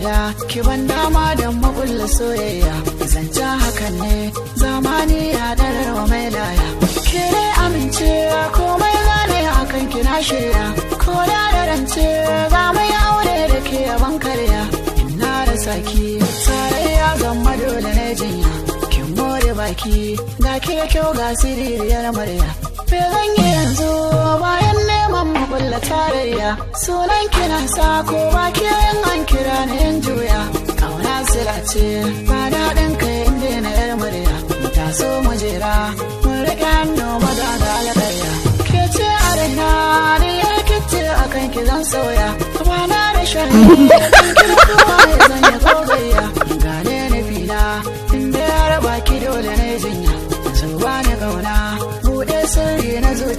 gayya, ki ban dama don makulla soyayya. Zancen hakan ne, zamani ya dararwa mai laya. Ki dai amince, komai zane akan ki na shirya. Ko da da rance za mu yi aure da ke yaban karya. Ina da saki tarayya zama dole na jinya. Kin more baki, ga ke kyau, ga siririyar murya. Me zan yi yanzu bayan neman makulla tarayya? Sunan kina sa ko ba ke yin an kira ni in juya. Kauna sila ce ba daɗin kai inda na yar murya. Mu taso mu jera, mun riƙe hannu maza da alƙarya. Ke ce a raina ni yar kice, akan ki zan sauya. Ba na da shari kan ki, kowa ya zanya gogayya. Gane nufi na, inda ya raba ki dole na jinya. Zuba ni kauna, buɗe sirri na zuciya.